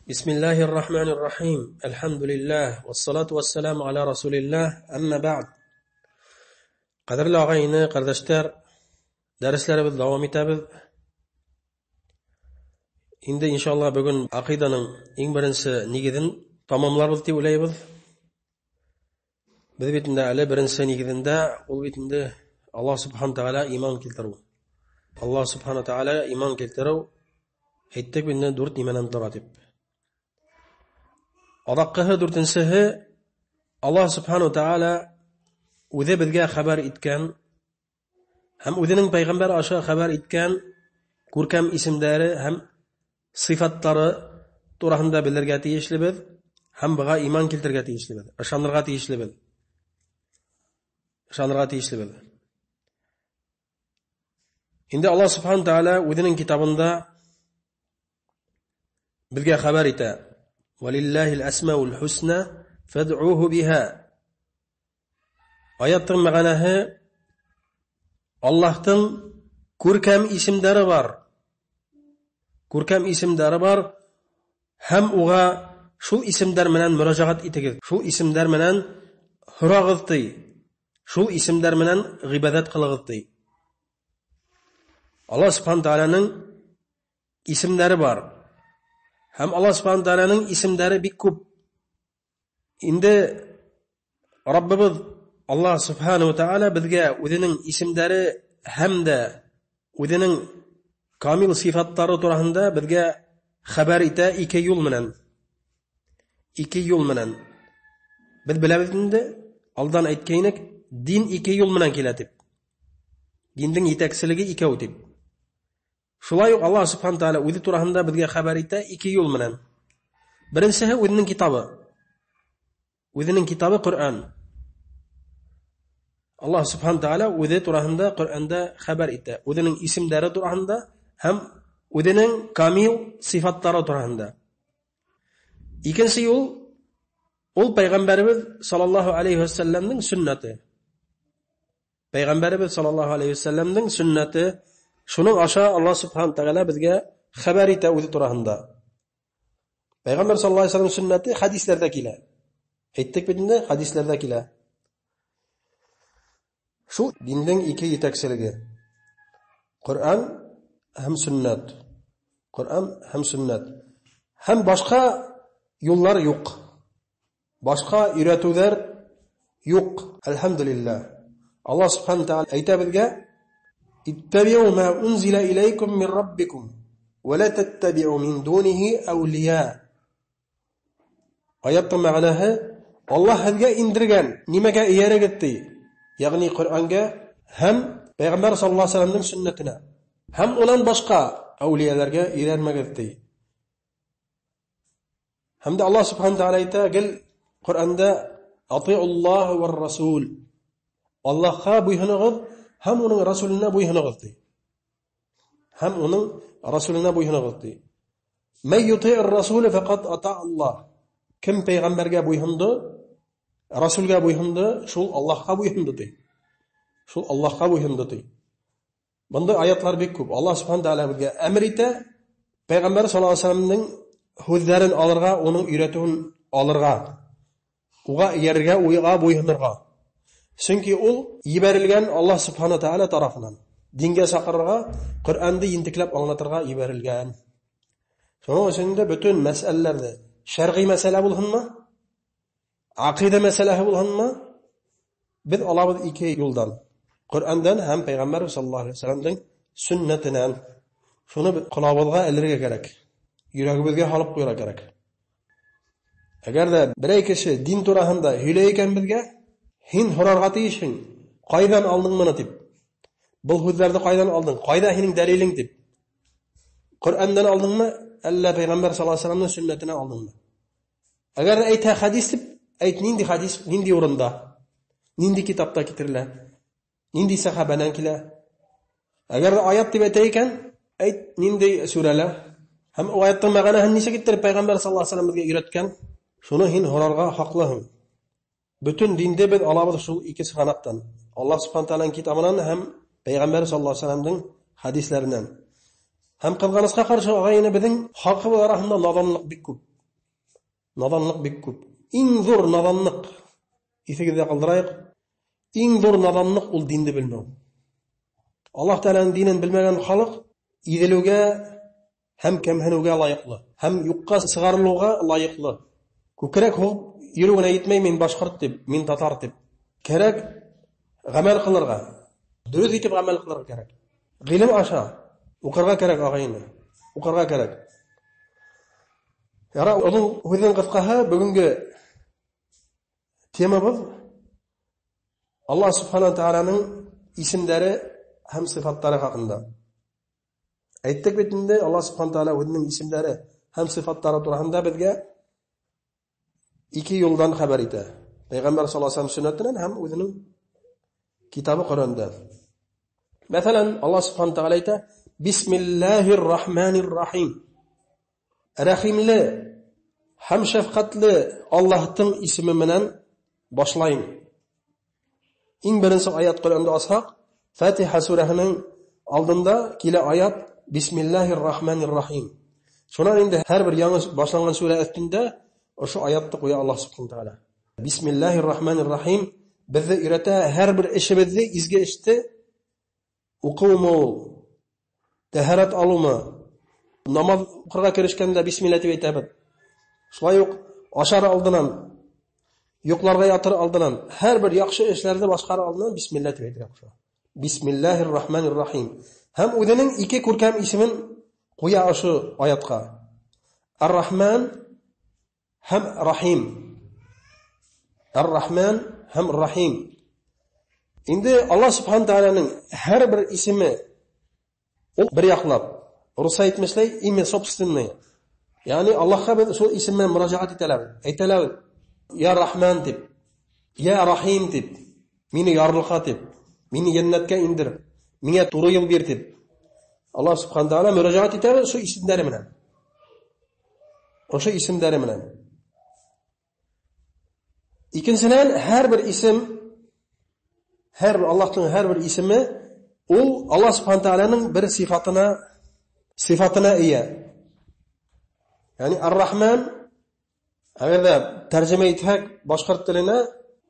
Бисмиллахир рахманир рахим. Әлхәмдүлилләһ, вассалату вассаламу аля расулилләһ. Әммә бәгъд. Ҡәҙерле ағай-эне, ҡәрҙәштәр, дәресләребеҙ дауам итәбеҙ. Инде иншалла бөгөн аҡиданың иң беренсе нигеҙен тамамларбыҙ тип уйлайбыҙ. Беҙ бит инде әле беренсе нигеҙендә, ул бит инде Аллаһ субхана тәғәлә иман килтереү. Аллаһ субхана тәғәлә иман килтереү әйттек бит инде дүрт нимәнән тора тип. Аҙаҡҡыһы дүртенсеһе Аллаһ субхана тәғәлә үҙе беҙгә хәбәр иткән һәм үҙенең пәйғәмбәр аша хәбәр иткән күркәм исемдәре һәм сифаттары тураһында белергә тейешлебеҙ һәм быға иман килтерергә тейешлебеҙ, ышанырға тейешлебеҙ. Ышанырға тейешлебеҙ. Инде Аллаһ субхана тәғәлә үҙенең китабында беҙгә хәбәр итә. Валиллахил асмаул хусна фад'уху биха. Аяттың мәғәнәһе Аллаһтың күркәм исемдәре бар. Күркәм исемдәре бар һәм уға шул исемдәр менән мөрәжәғәт итегеҙ. Шул исемдәр менән һорағыҙ ти. Шул исемдәр менән ғибәҙәт ҡылығыҙ ти. Аллаһ субхана тәғәләнең исемдәре бар. Һәм Аллаһ субхана тәғәләнең исемдәре бик күп. Инде Раббыбыҙ Аллаһ субхана тәғәлә беҙгә үҙенең исемдәре һәм дә үҙенең камил сифаттары тураһында беҙгә хәбәр итә ике юл менән. Ике юл менән. Беҙ беләбеҙ инде, алдан әйткәйнек, дин ике юл менән килә тип. Диндең етәкселеге икәү тип. Шулай уҡ Аллаһ субхана тәғәлә үҙе тураһында беҙгә хәбәр итә ике юл менән. Беренсеһе үҙенең китабы. Үҙенең китабы Ҡөрьән. Аллаһ субхана тәғәлә үҙе тураһында Ҡөрьәндә хәбәр итә. Үҙенең исемдәре тураһында һәм үҙенең камил сифаттары тураһында. Икенсе юл ул пәйғәмбәребеҙ саллаллаһу алейхи вәсәлләмдең сөннәте. Пәйғәмбәребеҙ саллаллаһу алейхи вәсәлләмдең сөннәте, шуның аша Аллаһ субхана тәғәлә беҙгә хәбәр итә үҙе тураһында. Пәйғәмбәр саллаллаһу алейхи вәсәлләм сөннәте хәдисләрҙә килә. Әйттек бит инде, хәдисләрҙә килә. Шул диндең ике етәкселеге. Ҡөрьән һәм сөннәт. Ҡөрьән һәм сөннәт. Һәм башҡа юллар юҡ. Башҡа өйрәтеүҙәр юҡ. Әлхәмдүлилләһ. Аллаһ субхана тәғәлә әйтә беҙгә: "Иттабиу ма унзила иләйкум мин раббикум ва ла таттабиу мин дунихи әүлия." Аяттың мәғәнәһе Аллаһ һеҙгә индергән нимәгә эйәрегеҙ ти? Йәғни Ҡөрьәнгә һәм Пәйғәмбәр саллаллаһу алейһи вәсәләмдең сөннәтенә. Һәм унан башҡа әүлиәләргә эйәрмәгеҙ ти. Һәм дә Аллаһ субхана тәғәлә әйтә гел Ҡөрьәндә: "Атиуллаһ вар расул." Аллаһҡа буйһоноғоҙ һәм уның расуленә буйһоноғоҙ ти. Һәм уның расуленә буйһоноғоҙ ти. Мәй ютиир расуле фәҡәд ата Аллаһ. Кем пәйғәмбәргә буйһондо, расулгә буйһондо, шул Аллаһҡа буйһондо ти. Шул Аллаһҡа буйһондо ти. Бындай аятлар бик күп. Аллаһ субхана тәғәлә беҙгә әмер итә, пәйғәмбәр саллаллаһу алейһи вәсәләмдең һүҙҙәрен алырға, уның өйрәтеүен алырға, уға эйәрергә, уға буйһонорға. Сөнки ул ебәрелгән Аллаһ субхана тәғәлә тарафынан. Дингә саҡырырға, Ҡөрьәнде ентекләп аңлатырға ебәрелгән. Шуның өсөн дә бөтөн мәсьәләләрҙе, шәрғи мәсьәлә булһынмы, аҡиҙә мәсьәләһе булһынмы, беҙ алабыҙ ике юлдан. Ҡөрьәндән һәм Пәйғәмбәр саллаллаһу алейһи вәсәләмдең сөннәтенән. Шуны ҡолағыбыҙға элергә кәрәк, йөрәгебеҙгә һалып ҡуйырға кәрәк. Әгәр ҙә берәй кеше дин тураһында һөйләй икән беҙгә, һин һорарға тейешһең, ҡайҙан алдың быны тип. Был һүҙҙәрҙе ҡайҙан алдың? Ҡайҙа һинең дәлилең тип. Ҡөрьәндән алдыңмы, әллә Пәйғәмбәр саллаллаһу алейһи вәсәләмдең сөннәтенән алдыңмы? Әгәр ҙә әйтһә хәдис тип, әйт ниндәй хәдис, ниндәй урында, ниндәй китапта китерелә, ниндәй сәхәбәнән килә. Әгәр ҙә аят тип әйтә икән, әйт ниндәй сүрәлә. Һәм ул аяттың мәғәнәһен нисек иттереп Пәйғәмбәр саллаллаһу алейһи вәсәләм беҙгә өйрәткән, шуны һин һорарға хаҡлыһың. Бөтөн динде беҙ алабыҙ шул ике сығанаҡтан. Аллаһ субхана тәғәләнең китабынан һәм Пәйғәмбәр саллаллаһу алейһи вәсәләмдең хәдисләренән. Һәм ҡыҙғанысҡа ҡаршы, ағай-эне, беҙҙең халҡыбыҙ араһында наҙанлыҡ бик күп. Наданлыҡ бик күп. Иң ҙур наданлыҡ, иҫегеҙҙә ҡалдырайыҡ, иң ҙур наданлыҡ ул динде белмәү. Аллаһ Тәғәләнең динен белмәгән халыҡ иҙелеүгә һәм кәмһенеүгә лайыҡлы, һәм юҡҡа сығарылыуға лайыҡлы. Күкрәк һуғып йөрөү генә етмәй, мин башҡорт тип, мин татар тип. Кәрәк ғәмәл ҡылырға, дөрөҫ итеп ғәмәл ҡылырға кәрәк. Ғилем аша уҡырға кәрәк, ағайыны, уҡырға кәрәк. Яра, оҙон һүҙҙең ҡыҫҡаһы, бөгөнгө темабыҙ Аллаһ Субхана Тәғәләнең исемдәре һәм сифаттары хаҡында. Әйттек бит инде, Аллаһ Субхана Тәғәлә үҙенең исемдәре һәм сифаттары тураһында беҙгә ике юлдан хәбәр итә. Пәйғәмбәр саллаллаһу алейһи ва сәлләм сөннәтенән һәм үҙенең китабы Ҡөрьәндә. Мәҫәлән, Аллаһ Субхана Тәғәлә әйтә: Бисмиллаһир Рахманир Рахим. Рәхимле һәм шәфҡәтле Аллаһтың исеме менән башлайым. Иң беренсе аят Ҡөрьәндә асһаҡ, Фатиха сүрәһенең алдында килә аят Бисмиллаһир Рахманир Рахим. Шунан инде һәр бер яңы башланған сүрә өҫтөндә ошо аятты ҡуя Аллаһ Субхана Тәғәлә. Бисмиллаһир Рахманир Рахим беҙҙе өйрәтә һәр бер эшебеҙҙе, изге эште уҡыумы ул, тәһәрәт алыумы, намаҙ уҡырға керешкәндә бисмилла тип әйтәбеҙ. Шулай уҡ ашар алдынан, йоҡларға ятыр алдынан, һәр бер яҡшы эшләрҙе башҡарыр алдынан бисмилла тип әйтергә ҡуша. Бисмиллаһир Рахманир Рахим. Һәм үҙенең ике күркәм исемен ҡуя ошо аятҡа. Ар-Рахман һәм Рахим. Ар-Рахман һәм Рахим. Инде Аллаһ Субхана Тәғәләнең һәр бер исеме ул бер яҡлап, русса әйтмешләй, имя собственное. Ягъни Аллаһҡа беҙ шул исем менән мөрәжәғәт итәләбеҙ. Әйтәләбеҙ: Я Рахман тип, Я Рахим тип, мине ярлыҡа тип, мине йәннәткә индер, миңә туры юл бир тип. Аллаһ Субхана Тәғәлә мөрәжәғәт итәбеҙ шул исемдәре менән. Ошо исемдәре менән. Икенсенән, һәр бер исем, һәр бер Аллаһтың һәр бер исеме ул Аллаһ Субхана Тәғәләнең бер сифатына эйә. Ягъни Ар-Рахман, әгәр ҙә тәржемә итһәк башҡорт теленә,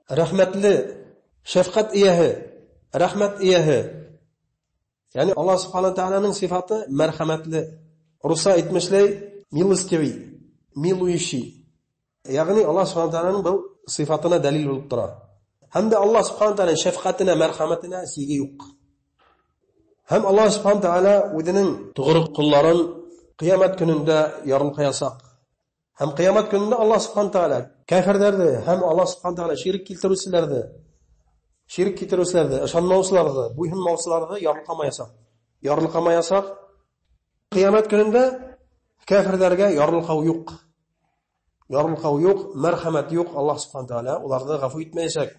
рәхмәтле, шәфҡәт эйәһе, рәхмәт эйәһе. Ягъни Аллаһ Субхана Тәғәләнең сифаты мәрхәмәтле. Русса әйтмешләй, милостивый, милующий. Ягъни Аллаһ Субхана Тәғәләнең был сифатына дәлил булып тора. Һәм дә Аллаһ Субхана Тәғәләнең шәфҡәтенә, мәрхәмәтенә сиге юҡ. Һәм Аллаһ Субхана Тәғәлә үҙенең тоғро ҡолларын ҡиәмәт көнөндә ярлыҡаясаҡ. Һәм ҡиәмәт көнөндә Аллаһ Субхана Тәғәлә кәфирҙәрҙе һәм Аллаһ Субхана Тәғәлә ширк килтереүселәрҙе, ышанмаусыларҙы, буйһонмаусыларҙы ярлыҡамаясаҡ. Ярлыҡамаясаҡ. Ҡиәмәт көнөндә кәфирҙәргә ярлыҡау юҡ. Ярлыҡау юҡ, мәрхәмәт юҡ. Аллаһ Субхана Тәғәлә уларҙы ғәфү итмәйәсәк.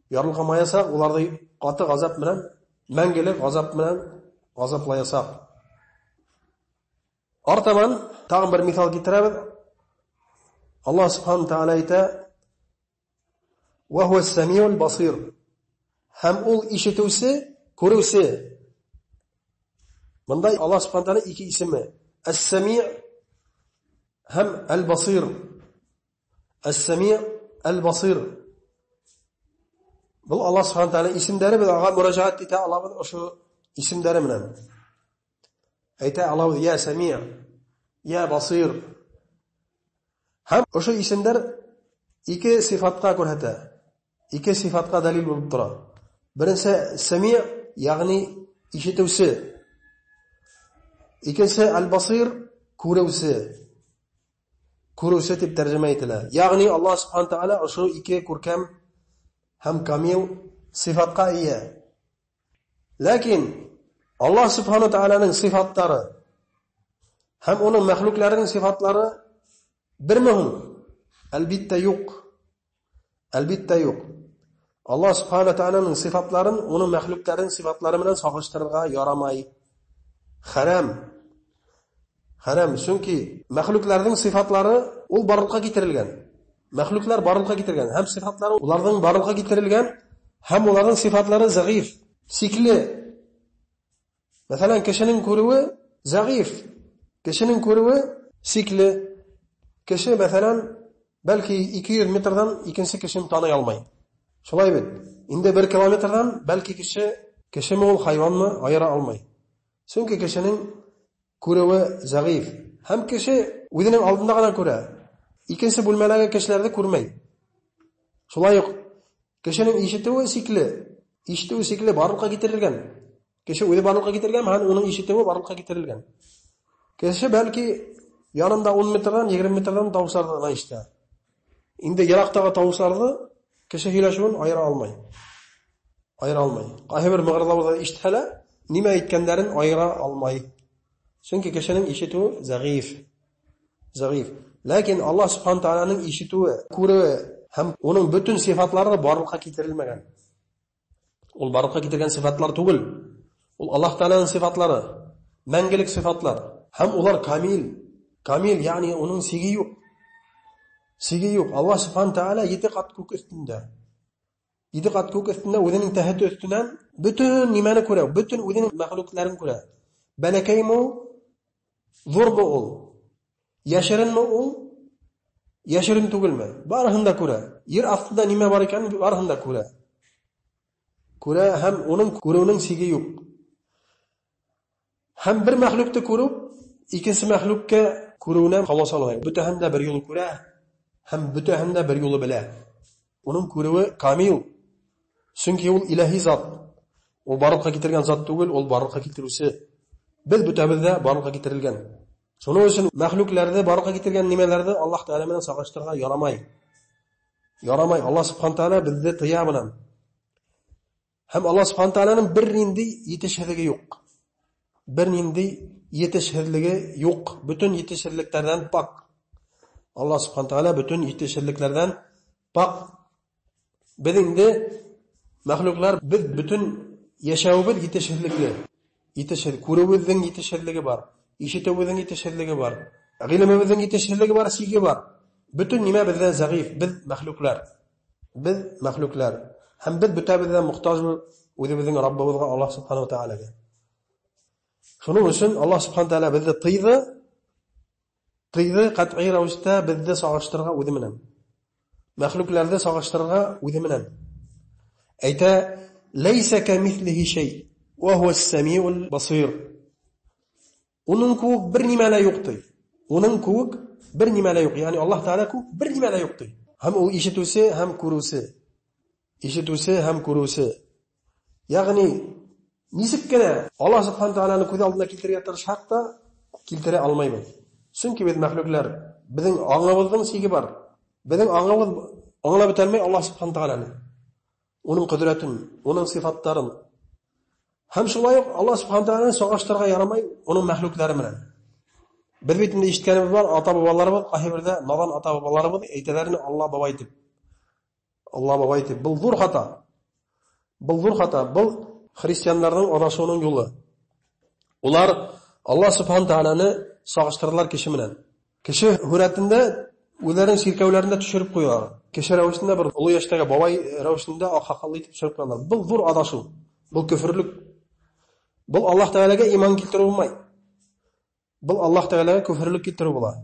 Ярлыҡамаясаҡ, уларҙы ҡаты ғазап менән, мәңгелек ғазап менән ғазаплаясаҡ. Артабан тағын бер миҫал килтерәбеҙ. Аллаһ Субхана Тәғәлә әйтә: "Ва хуа ас-самиул басир." Һәм ул ишетеүсе, күреүсе. Бында Аллаһ Субхана Тәғәлә ике исеме: Ас-Сами' һәм Аль-Басир. Ас-Сами' Аль-Басир. Был Аллаһ Субхана Тәғәлә исемдәре, беҙ аңа мөрәжәғәт итә алабыҙ ошо исемдәре менән. Әйтә алабыҙ: Я Сами', Я Басир. Һәм ошо исемдәр ике сифатҡа күрһәтә, ике сифатҡа дәлил булып тора. Беренсе Сами', ягъни ишетеүсе. Икенсе Аль-Басир, күреүсе. Күреүсе тип тәржемә ителә. Ягъни Аллаһ Субхана Тәғәлә ошо ике күркәм һәм камил сифатҡа эйә. Ләкин Аллаһ Субхана Тәғәләнең сифаттары һәм уның мәхлүкләренең сифатлары берме һуң? Әлбиттә юҡ. Әлбиттә юҡ. Аллаһ Субхана Тәғәләнең сифатларын уның мәхлүктәренең сифатлары менән сағыштырырға ярамай. Хәрәм. Хәрәм, сөнки мәхлүкләрҙең сифатлары ул барлыҡҡа китерелгән. Мәхлүкләр барлыҡҡа китергән һәм сифатлары уларҙың барлыҡҡа китерелгән һәм уларҙың сифатлары зәғиф, сикле. Мәҫәлән, кешенең күреүе зәғиф, кешенең күреүе сикле. Кеше, мәҫәлән, Бәлки 200 метрдан икенсе кешене таный алмай. Шулай бит. Инде 1 километрдан бәлки кеше, кешеме ул, хайванмы, айыра алмай. Сөнки кешенең күреүе зәгыйф. Һәм кеше үзенең алдында гына күрә. Икенсе бүлмәләге кешеләрне күрмәй. Шулай ук кешенең ишетүе сикле. Ишетүе сикле барлыкка китерелгән. Кеше үзе барлыкка китергән һәм уның ишетүе барлыкка китерелгән. Кеше бәлки янында 10 метрдан, 20 метрдан тавышларны гына ишетә. Инде ерактагы тавышларны кеше һөйләшүен айыра алмай. Айыра алмай. Кайбер мыгырдауны ишетһә лә, нимә әйткәннәрен айыра алмай. Чөнки кешенең ишетүе зәгыйф. Зәгыйф. Ләкин Аллаһ субхана тааляның ишетүе, күрүе һәм уның бөтен сыйфатлары барлыкка китерелмәгән. Ул барлыкка китергән сыйфатлар түгел. Ул Аллаһ Тааляның сыйфатлары, мәңгелек сыйфатлар. Һәм улар камил. Камил, ягъни уның сиге юк. Сиге юк. Аллаһ субхана тааля 7 кат күк өстендә. 7 кат күк өстендә үзенең тәхете өстеннән бөтен нимәне күрә, бөтен үзенең мәхлукларын күрә. Бәләкәйме ул, зурмы ул, яшеренме ул, яшерен түгелме? Барыһын да күрә. Ер астында нимә бар икәнен барыһын да күрә. Күрә һәм уның күрүенең сиге юк. Һәм бер мәхлукты күрү икенче мәхлукка күрүенә комачауламый. Бөтәһен дә бер юлы күрә һәм бөтәһен дә бер юлы белә. Уның күрүе камил. Чөнки ул илаһи зат. Ул барлыкка китергән зат түгел, ул барлыкка китерүче. Без бөтәбез дә барлыкка китерелгән. Шуның өчен мәхлукларны барлыкка китергән нимәләрне Аллаһ Тәгалә белән чагыштырырга ярамай. Ярамай. Аллаһ субхана тәгалә безне тыя белән. Һәм Аллаһ субхана тәгаләнең бер нинди җитешсезлеге юк. Бер нинди җитешсезлеге юк. Бөтен җитешсезлекләрдән пак. Аллаһ субхана тәгалә бөтен җитешсезлекләрдән пак. Без инде мәхлуклар, без бөтен яшәвебез җитешсезлекле. Җитешсез, күрүебезнең җитешсезлеге бар, ишетүебезнең җитешсезлеге бар, гыйлемебезнең җитешсезлеге бар, сиге бар. Бөтен нимә бездә зәгыйф, без мәхлуклар. Без мәхлуклар. Һәм без бөтәбез дә мохтаҗбыз үзебезнең Раббыбызга Аллаһ субхана ва таалагә. Шуның өчен Аллаһ субхана тааля безне тыйды, тыйды катгый рәвештә безне чагыштырырга үзе белән. Мәхлукларны чагыштырырга үзе белән. Әйтә: "Ләйсә камислихи шәй, ва хуас-самиул басир." Уның кебек бер нимә лә юк ди. Уның кебек бер нимә лә юк. Ягъни Аллаһ Тааля кебек бер нимә лә юк ди. Һәм ул ишетүче һәм күрүче. Ишетүче һәм күрүче. Ягъни ничек кенә Аллаһ субхана тааляны күз алдына китерергә тырышсак та, китерә алмайбыз. Чөнки без мәхлуклар, безнең аңыбызның чиге бар. Безнең аңыбыз аңлап бетә алмый Аллаһ субхана тааляны. Уның кодрәтен, уның сыйфатларын. Һәм шулай ук Аллаһ субхана тааляны чагыштырырга ярамай уның мәхлуклары белән. Без бит инде ишеткәнебез бар, ата-бабаларыбыз кайбердә надан ата-бабаларыбыз әйтәләрне Аллаһ бабай дип. Аллаһ бабай дип. Был зур хата. Был зур хата. Был христианнарның адашуының юлы. Улар Аллаһ субхана тааляны чагыштырдылар кеше белән. Кеше һүрәтендә үзләренең чиркәүләрендә төшереп куялар. Кеше рәвешендә бер олы яшьтәге бабай рәвешендә ак сакаллы итеп төшереп куялар. Был зур адашу. Был көферлек. Был Аллаһ Тәгаләгә иман китерү булмай. Был Аллаһ Тәгаләгә көферлек китерү була.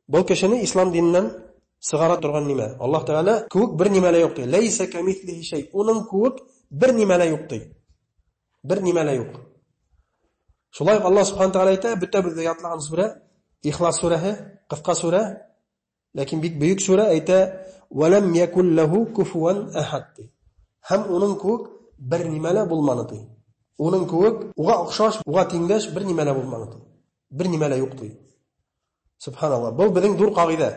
Был кешене ислам диненнән сыгара торган нимә. Аллаһ Тәгалә кебек бер нимә лә юк ди. Ләйсә камислихи шәй. Уның кебек бер нимә лә юк ди. Бер нимә лә юк. Шулай ук Аллаһ субхана тәгалә әйтә, бөтәбез дә ятлаган сүрә, Ихлас сүрәһе, кыска сүрә, ләкин бик бөек сүрә әйтә: "Валам якул лаху куфуан ахад" ди. Һәм уның кебек бер нимә лә булмады ди. Уның кебек уга охшаш, уга тиңдәш бер нимә лә булмады ди. Бер нимә лә юк ди. Субханаллаһ. Был безнең зур кагыйдә.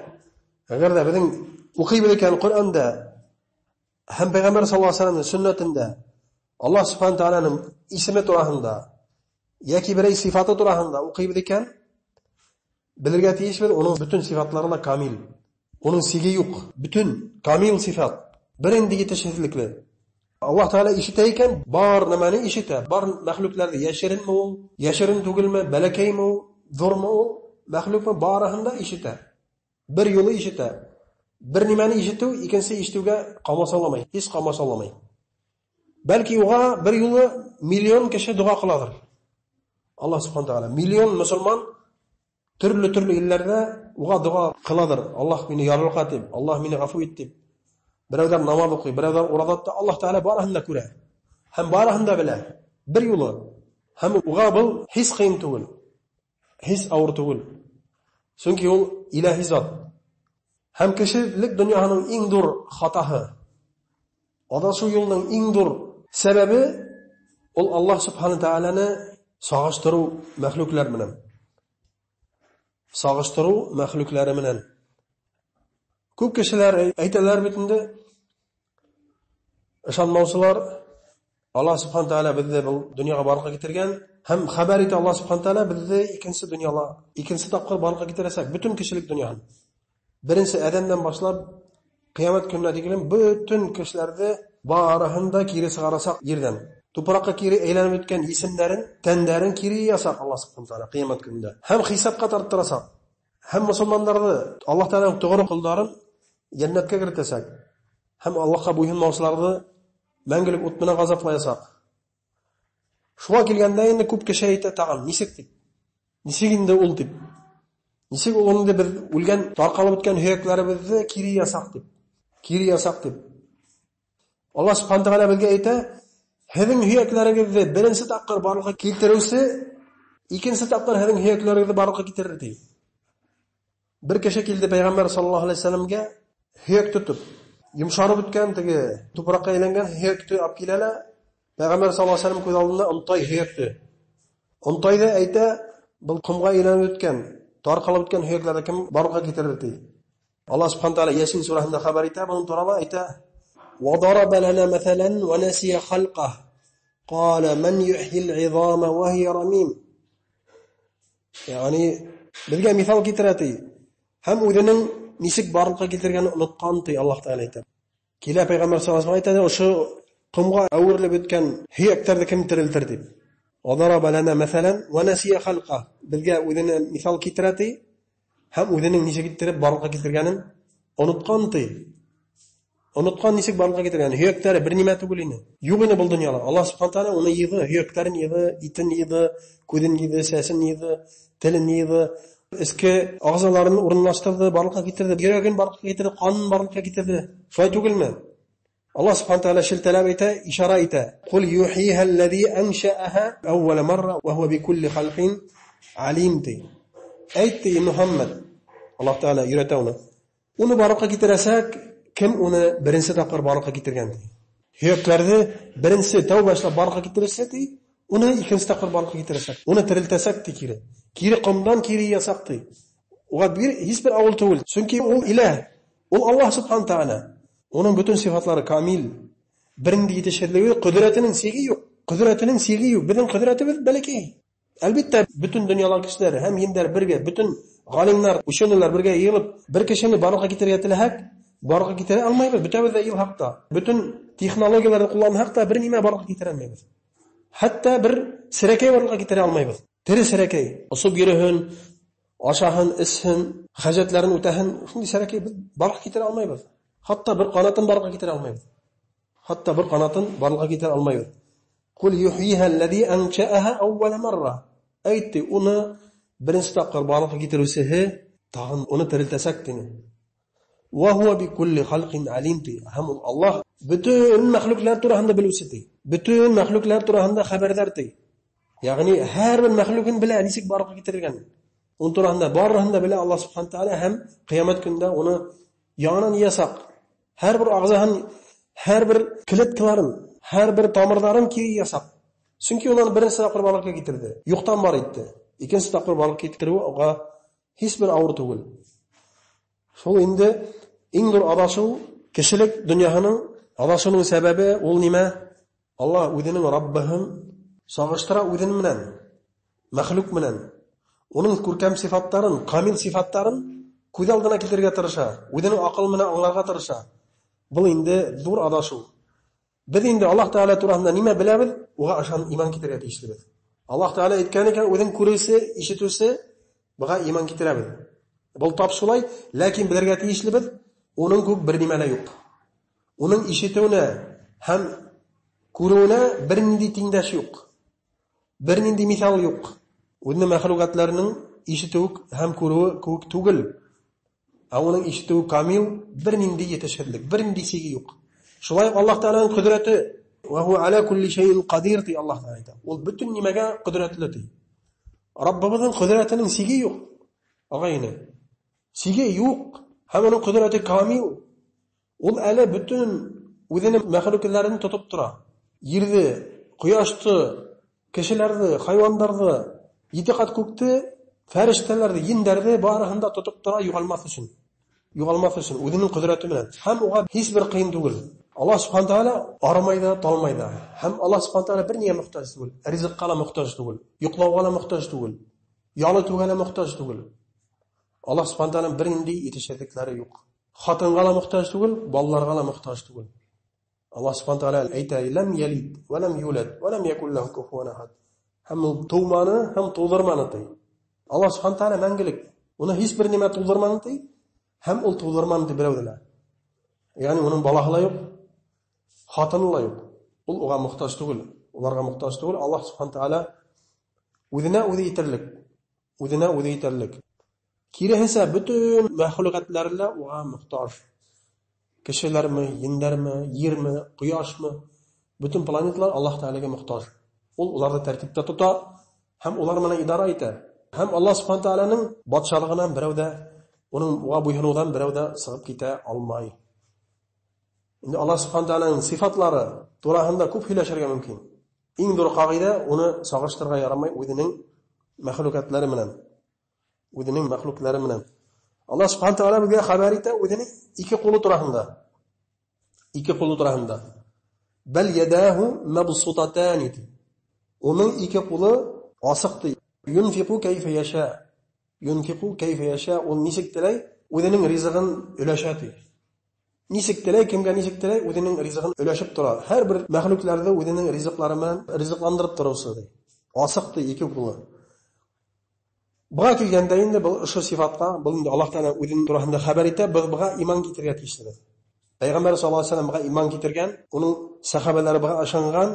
Әгәр дә безнең укыйбыз икән Коръәндә һәм Пәйгамбәр саллаллаһу алейһи ва сәлләмнең сөннәтендә Аллаһ субхана тааляның исеме турасында яки берәй сыйфаты турасында укыйбыз икән, белергә тиешбез, уның бөтен сыйфатлары да камил. Уның сиге юк. Бөтен камил сыйфат. Бер инде җитешсезлекле. Аллаһ Тәгалә ишетә икән, бар нәмәне ишетә, бар мәхлукларны яшеренме ул, яшерен түгелме, бәләкәйме ул, зурмы ул, мәхлукмы, барыһын да ишетә. Бер юлы ишетә. Бер нимәне ишетү икенче ишетүгә комачауламый, һич комачауламый. Бәлки уга бер юлы миллион кеше дога кыладыр. Аллаһ субхана тәгалә миллион мөселман төрле-төрле илләрдә Уға доға ҡыладыр, Аллаһ мине ярлыҡа тип, Аллаһ мине ғәфү ит тип. Берәүҙәр намаҙ уҡый, берәүҙәр ураҙа тота, Аллаһ Тәғәлә барыһын да күрә. Һәм барыһын да белә. Бер юлы. Һәм уға был һис ҡыйын түгел. Һис ауыр түгел. Сөнки ул илаһи зат. Һәм кешелек донъяһының иң ҙур хатаһы, аҙашыу юлының иң ҙур сәбәбе ул Аллаһ Субхана Тәғәләне сағыштырыу мәхлүкләр менән. Сағыштырыу мәхлүкләре менән. Күп кешеләр әйтәләр бит инде, ышанмаусылар, Аллаһ Субхана Тәғәлә беҙҙе был донъяға барлыҡҡа китергән һәм хәбәр итә Аллаһ Субхана Тәғәлә беҙҙе икенсе донъяла, икенсе тапҡыр барлыҡҡа китерәсәк бөтөн кешелек донъяһын. Беренсе Әҙәмдән башлап ҡиәмәт көнөнә тиклем бөтөн кешеләрҙе барыһын да кире сығарасаҡ ерҙән. Тупраҡҡа кире әйләнеп бөткән исемдәрен, тәндәрен кире ясаҡ Аллаһ Субхана Тәғәлә ҡиәмәт көнөндә. Һәм хисапҡа тарттырасаҡ. Һәм мосолмандарҙы, Аллаһ Тәғәләнең тоғро ҡолдарын йәннәткә керетәсәк. Һәм Аллаһҡа буйһонмаусыларҙы мәңгелек ут менән ғазаплаясаҡ. Шуға килгәндә инде күп кеше әйтә тағын, нисек тип? Нисек инде ул тип? Нисек ул инде беҙ үлгән, тарҡалып бөткән һөйәктәребеҙҙе кире ясаҡ тип? Кире ясаҡ тип. Аллаһ Субхана Тәғәлә беҙгә әйтә, һеҙҙең һөйәктәрегеҙҙе беренсе тапҡыр барлыҡҡа килтереүсе икенсе тапҡыр һеҙҙең һөйәктәрегеҙҙе барлыҡҡа килтерер ти. Бер кеше килде Пәйғәмбәр саллаллаһу алейһи вәсәләмгә һөйәк тотоп, йомшарып бөткән теге тупраҡҡа әйләнгән һөйәкте алып килә лә, Пәйғәмбәр саллаллаһу алейһи вәсәләм күҙ алдында онтай һөйәкте. Онтай ҙа әйтә, был ҡомға әйләнеп бөткән, тарҡалып бөткән һөйәктәрҙе кем барлыҡҡа килтерер ти. Аллаһ Субхана Тәғәлә Йәсин сүрәһендә хәбәр итә, бының турала әйтә: "Вадараб лана мәҫәлән ва насия халҡаһ. Ҡала ман юхйил изама ва һия рамим." Ягъни беҙгә миҫал килтерә ти. Һәм үҙенең нисек барлыҡҡа килтергәнен онотҡан ти Аллаһ Тәғәлә әйтә. Килә Пәйғәмбәр саллаллаһу алейһи вәсәләм әйтә, ошо ҡомға әүерелеп бөткән һөйәктәрҙе кем терелтер тип. Вадараб лана мәҫәлән ва насия халҡаһ. Беҙгә үҙенә миҫал килтерә ти. Һәм үҙенең нисек иттереп барлыҡҡа килтергәнен онотҡан ти. Онотҡан нисек барлыҡҡа килтергәнен. Һөйәктәре бер нимә түгел ине. Юҡ ине был донъяла. Аллаһ Субхана Тәғәлә уны йыйҙы, һөйәктәрен йыйҙы, итен йыйҙы, күҙен йыйҙы, сәсен йыйҙы, телен йыйҙы, эске ағзаларын урынлаштырҙы, барлыҡҡа килтерҙе, йөрәген барлыҡҡа килтерҙе, ҡанын барлыҡҡа килтерҙе. Шулай түгелме? Аллаһ Субхана Тәғәлә шелтәләп әйтә, ишара итә. Ҡул юхиһа аллази аншааһа әүвәлә марра ва һуа бикулли халҡин алим ти. Әйт ти Мөхәммәд. Аллаһ Тәғәлә өйрәтә уны. Уны барлыҡҡа килтерәсәк, кем уны беренсе тапҡыр барлыҡҡа килтергән ти. Һөйәктәрҙе беренсе тәү башлап барлыҡҡа килтерерсә ти, уны икенсе тапҡыр барлыҡҡа килтерәсәк. Уны терелтәсәк ти кире. Кире ҡомдан кире ясаҡ ти. Уға һис бер ауыр түгел. Сөнки ул иләһ, ул Аллаһ Субхана Тәғәлә. Уның бөтөн сифатлары камил. Бер ниндәй етешһеҙлеге, ҡөҙрәтенең сиге юҡ. Ҡөҙрәтенең сиге юҡ. Беҙҙең ҡөҙрәтебеҙ бәләкәй. Әлбиттә, бөтөн донъяла кешеләр һәм ендәр бергә, бөтөн ғалимдар, ученыйлар бергә йыйылып, бер кешене барлыҡҡа килтерергә теләһәк, барлыҡҡа килтерә алмайбыҙ. Бөтәбеҙ ҙә йыйылһаҡ та, бөтөн технологияларҙы ҡулланһаҡ та, бер нимә барлыҡҡа килтерә алмайбыҙ. Хатта бер серәкәй барлыҡҡа килтерә алмайбыҙ. Тере серәкәй, осоп йөрөһөн, ашаһын, эсһен, хәжәтләрен үтәһен, шундай серәкәй беҙ барлыҡҡа килтерә алмайбыҙ. Хатта бер ҡанатын барлыҡҡа килтерә алмайбыҙ. Хатта бер ҡанатын барлыҡҡа килтерә алмайбыҙ. Ҡул юхйиһа аллази аншааһа әүвәлә марра. Әйтте, уны беренсе тапҡыр барлыҡҡа килтереүсеһе тағын уны терелтәсәк тине. Ва һуа бикулли халҡин алим ти. Һәм ул Аллаһ бөтөн мәхлүкләр тураһында белеүсе ти. Бөтөн мәхлүкләр тураһында хәбәрҙар ти. Ягъни һәр бер мәхлүген белә, нисек барлыҡҡа килтергәнен. Уның тураһында барыһын да белә Аллаһ Субхана Тәғәлә һәм ҡиәмәт көнөндә уны яңынан ясаҡ. Һәр бер ағзаһын, һәр бер клеткаларын, һәр бер тамырҙарын кире ясаҡ. Сөнки уларны беренсе тапҡыр барлыҡҡа килтерҙе. Юҡтан бар итте. Икенсе тапҡыр барлыҡҡа килтереүе уға һис бер ауыр түгел. Шул инде иң ҙур аҙашыу, кешелек донъяһының аҙашыуының сәбәбе ул нимә? Аллаһ үҙенең Раббыһын сағыштыра үҙенең менән, мәхлүк менән. Уның күркәм сифаттарын, камил сифаттарын күҙ алдына килтерергә тырыша, үҙенең аҡыл менән аңларға тырыша. Был инде ҙур аҙашыу. Беҙ инде Аллаһ Тәғәлә тураһында нимә беләбеҙ, уға ышанып иман китерергә тейешлебеҙ. Аллаһ Тәғәлә әйткән икән, үҙен күреүсе, ишетеүсе, быға иман китерәбеҙ. Был тап шулай, ләкин белергә тейешлебеҙ, уның күк бер нимә лә юҡ. Уның ишетеүенә һәм күреүенә бер ниндәй тиңдәш юҡ. Бер ниндәй миҫал юҡ. Үҙенең мәхлүкәтләренең ишетеүе һәм күреүе кеүек түгел. Ә уның ишетеүе камил, бер нинди етешһеҙлек, бер нинди сиге юҡ. Шулай уҡ Аллаһ Тәғәләнең ҡөҙрәте, ва хуа аля кулли шәйин ҡадир ти Аллаһ Тәғәлә әйтә. Ул бөтөн нимәгә ҡөҙрәтле ти. Раббыбыҙҙың ҡөҙрәтенең сиге юҡ, ағай-эне. Сиге юҡ, һәм уның ҡөҙрәте камил. Ул әле бөтөн үҙенең мәхлүкләрен тотоп тора. Ерҙе, ҡояшты, кешеләрҙе, хайуандарҙы, ете ҡат күкте, фәрештәләрҙе, ендәрҙе барыһын да тотоп тора юғалмаҫ өсөн. Юғалмаҫ өсөн үҙенең ҡөҙрәте менән. Һәм уға һис бер ҡыйын түгел. Аллаһ субхана тәғәлә арымай ҙа, талмай ҙа. Һәм Аллаһ субхана тәғәлә бер нигә мохтаж түгел. Ризыҡҡа ла мохтаж түгел, йоҡлауға ла мохтаж түгел, ял итеүгә лә мохтаж түгел. Аллаһ субхана тәғәләнең бер ниндәй етешһеҙлектәре юҡ. Хатынға ла мохтаж түгел, балаларға ла мохтаж түгел. Аллаһ субхана тәғәлә әйтә: "Ләм ялид ва ләм юлад ва ләм якун ләһу куфуан ахад." Һәм ул тыуманы, һәм тыуҙырманы ти. Аллаһ субхана тәғәлә мәңгелек. Уны һис бер нимә тыуҙырманы ти, һәм ул тыуҙырманы ти берәүҙе лә. Ягъни уның балаһы ла юҡ, хатыны ла юҡ. Ул уға мохтаж түгел, уларға мохтаж түгел. Аллаһ субхана тәғәлә үҙенә үҙе етерлек. Үҙенә үҙе етерлек. Киреһенсә, бөтөн мәхлүкәтләр лә уға мохтаж. Кешеләрме, ендәрме, ерме, ҡояшмы, бөтөн планеталар Аллаһ Тәғәләгә мохтаж. Ул уларҙы тәртиптә тота һәм улар менән идара итә. Һәм Аллаһ субхана тәғәләнең батшалығынан берәү ҙә, уның уға буйһоноуҙан берәү ҙә сығып китә алмай. Инде Аллаһ субхана тәғәләнең сифатлары тураһында күп һөйләшергә мөмкин. Иң ҙур ҡағиҙә уны сағыштырырға ярамай үҙенең мәхлүкәтләре менән. Үҙенең мәхлүкләре менән. Аллаһ субхана тәғәлә беҙгә хәбәр итә үҙенең ике ҡулы тураһында. Ике ҡулы тураһында. Бәл ядаху мабсутатан. Уның ике ҡулы асыҡ ти. Юнфиqу кайфа яша. Юнфиqу кайфа яша. Ул нисек теләй, үҙенең ризығын өләшә ти. Нисек теләй, кемгә нисек теләй, үҙенең ризығын өләшеп тора. Һәр бер мәхлүкләрҙе үҙенең ризыҡлары менән ризыҡландырып тороусы ти. Асыҡ ти ике ҡулы. Быға килгәндә инде был ошо сифатҡа, был инде Аллаһ Тәғәлә үҙенең тураһында хәбәр итә, беҙ быға иман китерергә тейешлебеҙ. Пәйғәмбәр саллаллаһу алейһи ва сәлләм быға иман китергән, уның сәхәбәләре быға ышанған,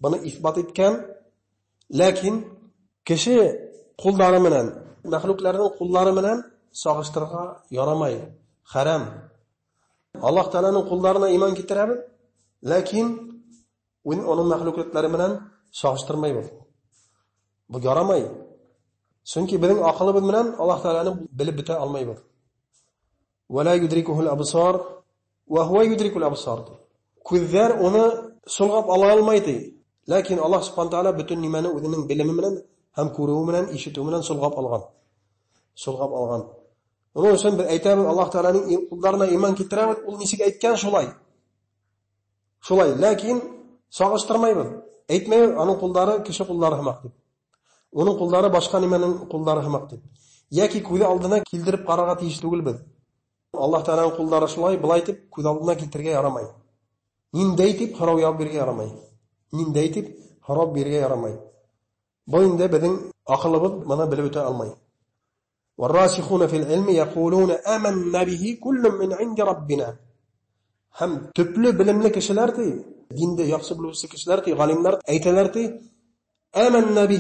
быны иҫбат иткән. Ләкин кеше ҡулдары менән, мәхлүкләрҙең ҡулдары менән сағыштырырға ярамай, хәрәм. Аллаһ Тәғәләнең ҡулдарына иман китерәбеҙ, ләкин уның мәхлүкләре менән сағыштырмайбыҙ. Был ярамай. Сөнки беҙҙең аҡылыбыҙ менән Аллаһ Тәғәләне белеп бөтә алмайбыҙ. Ва ла юдрикухул абсар ва хуа юдрикул абсар. Күҙҙәр уны солғап ала алмай ти. Ләкин Аллаһ субхана тәғәлә бөтөн нимәне үҙенең белеме менән һәм күреүе менән, ишетеүе менән солғап алған. Солғап алған. Уның өсөн беҙ әйтәбеҙ, Аллаһ Тәғәләнең ҡулдарына иман китерәбеҙ, ул нисек әйткән шулай. Шулай, ләкин сағыштырмайбыҙ. Әйтмәйбеҙ, аның ҡулдары кеше ҡулдары һымаҡ тип. Уның ҡулдары башҡа нимәнең ҡулдары һымаҡ тип. Йәки күҙ алдына килтереп ҡарарға тейеш түгелбеҙ. Аллаһ Тәғәләнең ҡулдары шулай, былай тип күҙ алдына килтерергә ярамай. Ниндәй тип һорау яуап бирергә ярамай. Ниндәй тип һорау бирергә ярамай. Был инде беҙҙең аҡылыбыҙ быны белеп бөтә алмай. والراسخون في العلم يقولون آمنا به كل من عند ربنا. Һәм төплө белемле кешеләр ти, динде яҡшы белеүсе кешеләр ти, ғалимдар әйтәләр ти, آمنا به,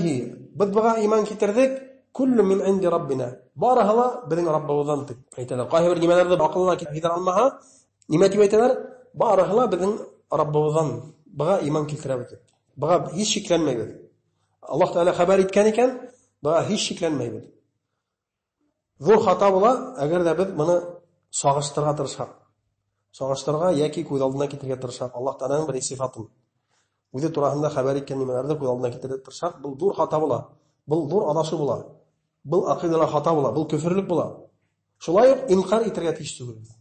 беҙ быға иман китерҙек, كل من عند ربنا. Барыһы ла беҙҙең Раббыбыҙҙан тип әйтәләр. Ҡайһы бер нимәләрҙе аҡылына һыйҙыра алмаһа, нимә тип әйтәләр? Барыһы ла беҙҙең Раббыбыҙҙан, быға иман килтерәбеҙ тип. Быға һис шикләнмәйбеҙ. Аллаһ Тәғәлә хәбәр иткән икән, быға һис шикләнмәйбеҙ. Ҙур хата була, әгәр ҙә беҙ быны сағыштырырға тырышһаҡ. Сағыштырырға йәки күҙ алдына килтерергә тырышһаҡ, Аллаһ Тәғәләнең бер сифатын, үҙе тураһында хәбәр иткән нимәләрҙе күҙ алдына килтерергә тырышһаҡ, был ҙур хата була. Был ҙур аҙашыу була. Был аҡиҙала хата була, был көфөрлөк була. Шулай уҡ инҡар итергә тейеш түгелбеҙ.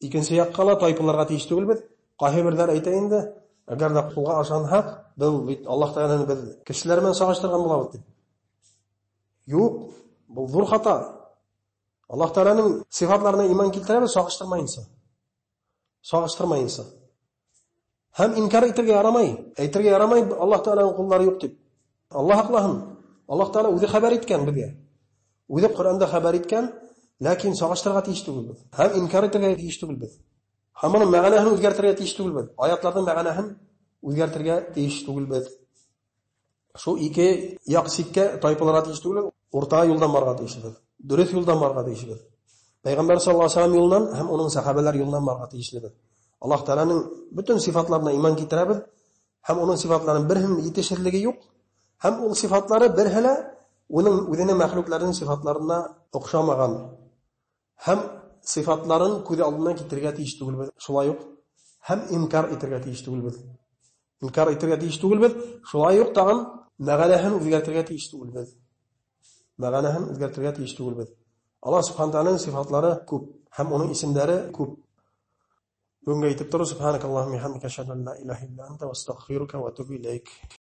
Икенсе яҡҡа ла тайпылырға тейеш түгелбеҙ. Ҡайһы берҙәр әйтә инде, әгәр ҙә ҡулға ышанһаҡ, был бит Аллаһ Тәғәләне беҙ кешеләр менән сағыштырған булабыҙ тип. Юҡ, был ҙур хата. Аллаһ Тәғәләнең сифатларына иман килтерәбеҙ сағыштырмайынса. Сағыштырмайынса. Һәм инкар итергә ярамай. Әйтергә ярамай Аллаһ Тәғәләнең ҡулдары юҡ тип. Аллаһ һаҡлаһын. Аллаһ Тәғәлә үҙе хәбәр иткән беҙгә. Үҙе Ҡөрьәндә хәбәр иткән, ләкин сағыштырырға тейеш түгелбеҙ. Һәм инкар итергә тейеш түгелбеҙ. Һәм уның мәғәнәһен үҙгәртергә тейеш түгелбеҙ. Аятларҙың мәғәнәһен үҙгәртергә тейеш түгелбеҙ. Шул ике яҡ сиккә тайпылырға тейеш түгел, урта юлдан барырға тейешбеҙ. Дөрөҫ юлдан барырға тейешбеҙ. Пәйғәмбәр саллаллаһу алейһи вәсәлләм юлынан һәм уның сәхәбәләр юлынан барырға тейешлебеҙ. Аллаһ Тәғәләнең бөтөн сифатларына иман китерәбеҙ һәм уның сифатларының береһенең етешһеҙлеге юҡ, һәм ул сифатлары береһе лә уның үҙенең мәхлүкләренең сифатларына оҡшамаған. Һәм сифатларын күҙ алдына китерергә тейеш түгелбеҙ. Шулай уҡ һәм инкар итергә тейеш түгелбеҙ. Инкар итергә тейеш түгелбеҙ. Шулай уҡ тағын мәғәнәһен үҙгәртергә тейеш түгелбеҙ. Мәғәнәһен үҙгәртергә тейеш түгелбеҙ. Аллаһ Субхану Тәғәләнең сифатлары күп һәм уның исемдәре күп. Бөгөнгә итеп тороу. Субханакаллахумма бихамдика, ашһаду ан ла илаһа илля анта, ва астағфирука ва атубу иләйк.